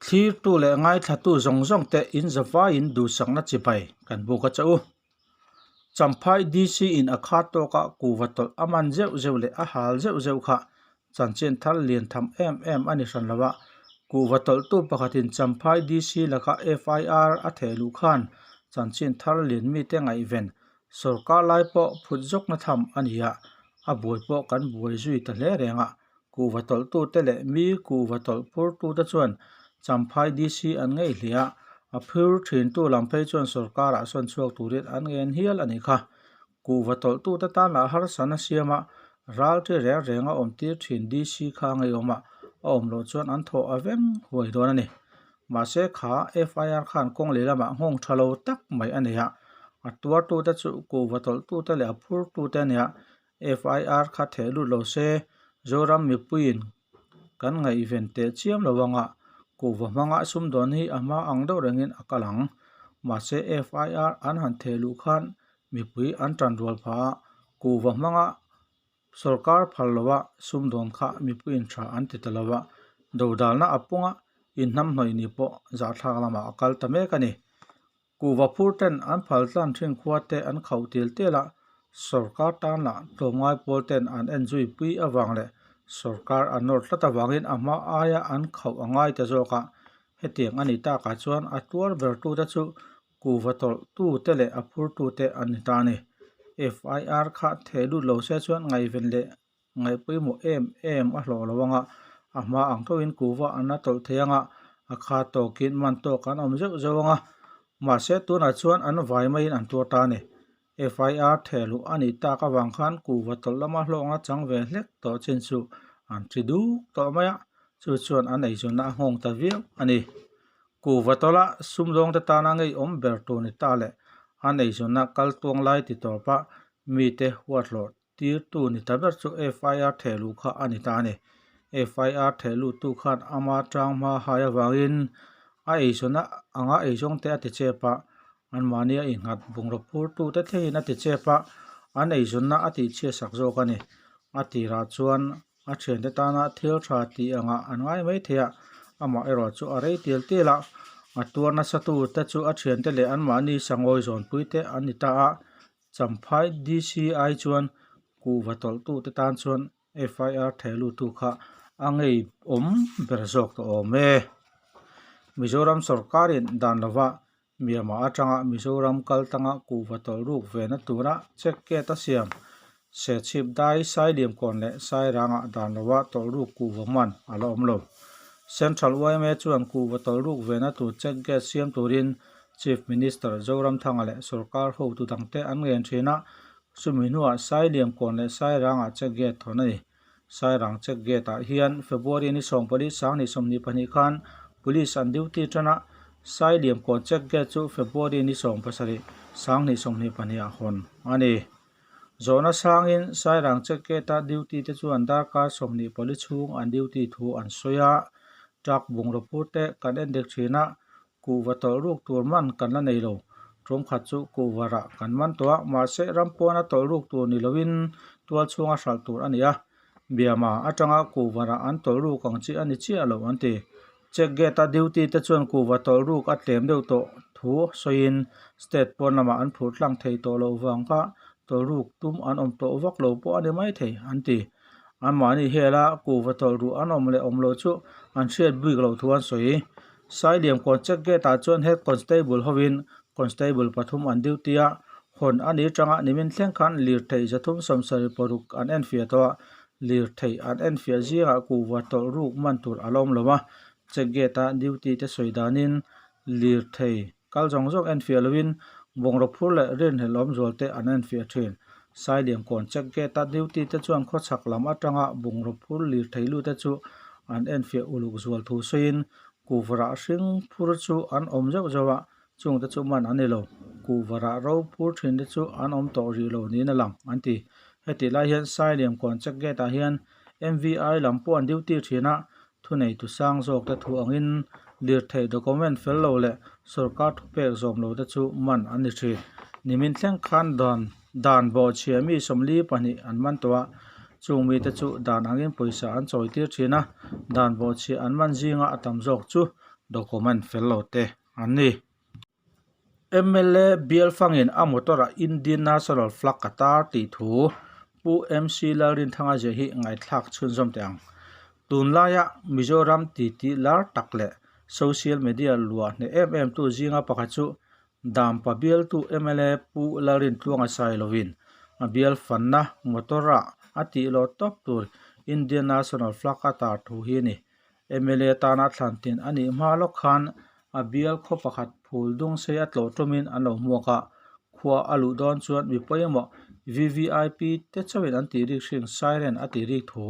Thlirtu leh ngaithlatu zawng zawng te in zavaiin duhsakna chibai kan buk a che u. Champhai DC in a khat tawka kuhva tawlh a man zeuh zeuh leh a hal zeuh zeuh kha chanchin thar lian tham em em a ni hran lo a. Kuhva tawlhtu pakhatin Champhai DC laka FIR a theh luh khan chanchin thar lian mite ngaihven sawrkar lai pawh phut zawkna tham a ni a, a buai pawh kan buai zui ta hle reng a. Kuhva tawlhtute leh mi kuhva tawlh phurtute chuan Champhai DC an ngei hle a, a phur thintu lam phei chuan sawrkarah sawn chhuak turin an ngen hial a nih kha. Kuhva tawlhtute tan lah harsatna siam a, ralṭi reng renga awmtir thin DC kha ngeiawm a, a awm loh chuan an thawh a veng huai dawn a ni. Mahse kha FIR khan kawng leh lamah nghawng tha lo tak mai a nei a, a tuartute chu kuhva tawlhtute leh a phurtute a nia, FIR kha theh lut lo se, Zoram mipuiin kan ngaihven teh chiam lo anga kuhva hmanga sumdawn hi a hma ang deuh rengin a kal ang. Mahse FIR an han theh luh khan mipui an tan rual phah a, kuhva hmanga sawrkar phal loa sumdawn kha mipuiin tha an ti ta lo a, dodalna a punga inhnamhnawih ni pawh zahthlak lamah a kal ta mek a ni. Kuhva phur ten an phal tlan thin khua te an khauh til tel a, sawrkar tan lah tlawmngai pawl ten an en zui pui avang leh sawrkar an nawr tlat avangin a hma aia an khauh a ngai ta zawk a. Hetiang a nih takah chuan a tuar ber tute chu kuhva tawlh tute leh a phur tute an ni ta a ni. FIR kha theh lut lo se chuan ngaihven leh ngaihpawimawh em em a hlawh lo anga a hma ang thoin kuhva an la tawlh thei anga a kha tawkin man tawk an awm zeuh zeuh anga mahse tunah chuan an vai maiin an tuar ta a ni. FIR thehluh a nih tak avang khan kuhva tawlh lama hlawkna chang ve hlek tawh chin chu an thi duk tawh mai a, chu chuan an eizawnna a nghawng ta viau a ni. Kuhva tawlha sumdawngte tana ngeiawm ber tur ni ta leh an eizawnna kal tuang lai ti tawpa mite huathlawh Tirtu ni ta ber chu FIR thehluh kha a ni ta a ni. FIR thehluhtu khan ama tang hma hai avangin a eizawnna anga eizawng te a ti chep a, anmahni a innghat bungraw phurtute thlengin a ti chep a, an eizawnna a tihchhiatsak zawk a ni. A tirah chuan a thiante tana thil tha tih angah an ngai mai thei a, amah erawh chu a rei tial tial a, a tuar nasatu te chu a thiante leh anmahni sangawi zawnpui te an ni ta a. Champhai DCI chuan kuhva tawlhtute tan chuan FIR thehlutu kha a ngei awm ber zawk ta awm e. Mizoram sawrkarin dan lova Myanmar atanga Mizoram kal tanga kuhva tawlh ruk vena tura check gate a siam Sechhip dai Sailiamkawn leh Sairangah dan lova tawlh ruk kuhva hman a la awm lo. Central yma chuan kuhva tawlh ruk vena tur check gate siam turin Chief Minister Zoramthanga leh sorkar hotu dangte an ngen thin a, chumi hnuah Sailiamkawn leh Sairangah check gate thawn a ni. Sairang check gate ah hian February ni 14 2022 khan Police an duty tan a, Sailiamkawn check gate chu February ni 17 2022 ah hawn a ni. Zawhna sangin Sairang check gate a duty te chuan darkar 24 chhung an duty thu an sawi a, truck bungraw phur te kan endik thin a, Kuhva tawlh ruk tur man kan la nei lo. Tum khat chu kuhva rah kan man tawh a, mahse ram pawna tawlh ruk tur ni loin tual chhunga hralh tur a ni a. Biama atanga kuhva rah an tawlh ruk ang chi a ni chiah lo an ti. Check gate a duty te chuan kuhva tawlh ruk a tlem deuh tawh thu sawiin state pawn lamah an phur tlang thei tawh loh vang kha tawlh ruk tum an awm tawh vak lo pawh a ni maithei an ti. Anmahni hela kuhva tawlh ruh an awm leh awm loh chu an hriat bik loh thu an sawi. Sailiamkawn check gate ah chuan head constable hovin constable pathum an duty a, hawn a ni tanga nimin thleng khan lirthei 376 an enfiah tawh a, lirthei an enfiah zingah kuhva tawlh ruk man tur a la awm lo a, check gate a duty te sawi danin lirthei kal zawng zawng enfiah loin bungraw phur leh rinhlelh awm zual te an enfiah thin. Sailiamkawn check gate a duty te chuan khawchhak lam atanga bungraw phur lirthei lute chu an enfiah uluk zual thu sawiin Kuhvarah hring phur chu an awm zeuh zeuh a, chungte chu man an ni lo. Kuhvarah ro phur thin te chu an awm tawh rih lo niin a lang, an ti. Hetih lai hian Sailiamkawn check gate ah hian MVI lam pawh an duty thin a, thuneitu sang zawk te thu angin lirthei document fel lo leh sorkar thupek zawm lo te chu man an ni thin. Nimin thleng khan dan dan bawhchhia mi 42 an man tawh a, chung mite chu dan angin pawisa an chawi tir thin a, dan bawhchhia an man zinga a tam zawk chu Document fel lo te an ni. Mla bial fangin a motor-ah Indian National Flag a tar tih thu Pu MC Lalrinthanga ziah hi ngaihthlak chhunzawm teh ang. Tunlaia Mizoram titi lar tak leh social media luah hneh em em tu zinga pakhat chu Dampa bialtu mla Pu Lalrintluanga sai lovin a bial fanna motor-ah a tih loh tawp tur Indian National Flag a tar thu hi a ni. Mla tana thlan tin a nih hma lawk khan a bial khaw pakhat phul dung sei a tlawh tumin an lo hmuak a, khua a luh dawn chuan mi pawimawh VVIP te chauhin an tih rik hring siren a tih rik thu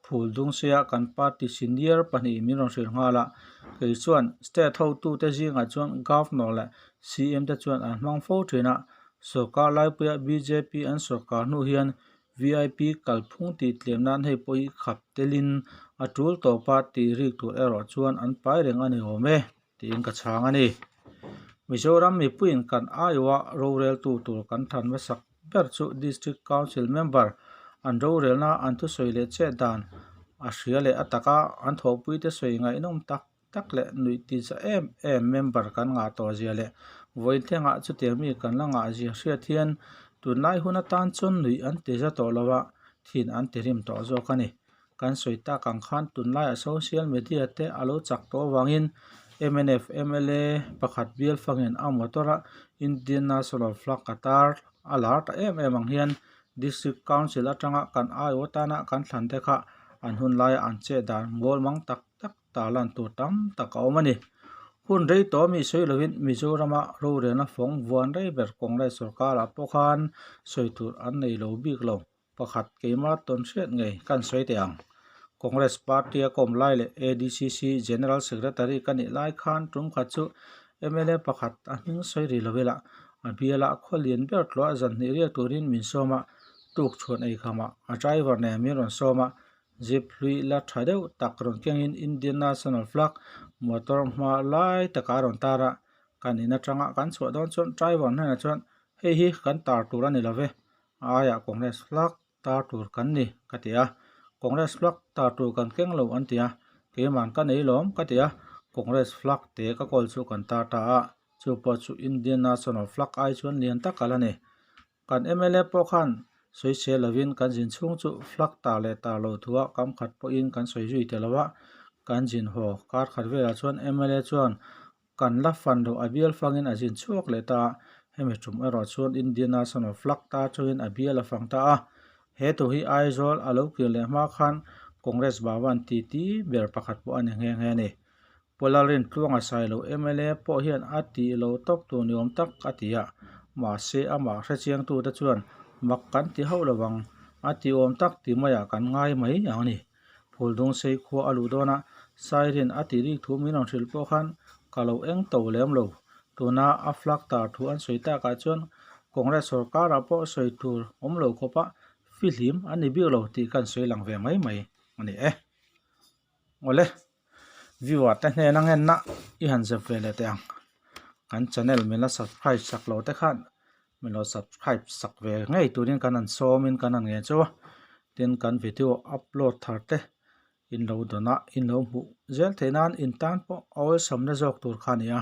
phul dung seia kan party senior pahnihin min rawn hrilh nghal a, kei chuan state hotute zingah chuan Governor leh CM te chuan an hmang fo thin a, sorkar laipuia bjp an sorkar hnu hian VIP kalphung tih tlem nan hei pawh hi khap telin a tul tawp a tih rik tur erawh chuan an pai reng a ni awm e tiin ka chhang a ni. Mizoram mipuiin kan aiawha roreltu tur kan than hmasak ber chu District Council member an rorelna an thusawi leh chet dan a hria leh a taka an thawhpuite sawi ngaihnawm tak tak leh nuih ti za em em member kan ngah tawh zia leh vawiin thlengah chutiang mi kan la ngah zia hriat hian tunlai hun atan chuan nuih an ti za tawh lo a, thin an ti rim tawh zawk a ni. Kan sawi tak ang khan tunlaiah social media te a lo chak tawh avangin mnf mla pakhat bial fangin a motor a Indian National Flag a tar a lar ta em em ang hian District Council atanga kan aiawh atana kan thlan te kha an hun laia an chet dan ngawl mang tak tak ta lan tur tam tak a awm a ni. Hun rei tawh mi sawi lovin Mizorama rorelna fawng vuan rei ber Congress sorkarah pawh khan sawi tur an nei lo bik lo. Pakhat keima tawn hriat ngei kan sawi teh ang. Congress party a kawm lai leh ADCC General Secretary ka nih lai khan tum khat chu mla pakhat a hming sawi ri lo ila a bialah khaw lian ber tluah zan hnih riak turin min sawm a, tukchhuan eikhamah a driver nen min rawn sawm a, Jeep hlui la tha deuh tak rawn kengin Indian National Flag motor hma lai takah a rawn tar a, kan in atanga kan chhuah dawn chuan driver hnenah chuan hei hi kan tar tur a ni lo ve, a aiah Congress flag tar tur kan ni ka ti a, Congress flag tar tur kan keng lo an ti a, keimah ka nei lawm ka ti a, Congress flag te ka kawl chu kan tar ta a, chu pawh chu Indian National Flag ai chuan lian tak a la ni. Kan mla pawh khan sawi chhe lovin kan zin chhung chu flag tar leh tar lo thua kam khat pawhin kan sawi zui ta lo a, kan zin haw kar khat velah chuan mla chuan kan la fan loh a bial fangin a zin chhuak leh ta a, hemi tum erawh chuan Indian National Flag tar chungin a bial a fang ta a, he thu hi Aizawl a lo kir leh hma khan Congress Bhavan titi ber pakhat pawh a ni nghe nghe a ni. Pawlarin tluanga sai lo mla pawh hian a tih lo tawp tur ni awm tak a ti a, mahse amah hrechiangtute chuan mak kan ti hauh lo ang, a ti awm tak ti maiah kan ngai mai ang a ni. Phuldung sei khua a luh dawn a, Sairin a tih rik thu min rawn hrilh pawh khan ka lo eng to lem lo. Tuna a flag tar thu an sawi takah chuan Congress sorkarah pawh sawi tur awm lo khawpa fihlim a ni bik lo tih kan sawi lang ve mai mai a ni e. Awle. Viewer te hnena ngenna i han zep ve leh teh ang. Kan channel min la subscribe sak lo te khan min lo subscribe sak ve ngei turin kan han sawmin kan han ngen chauh a. Tin kan video upload thar te in lo dawn a, in lo hmuh zel theih nan in tan pawh a awlsamna zawk tur kha a ni a.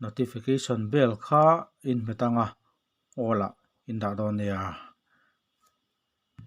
Notification bell kha in hmet ang a, all ah in dah dawn nia.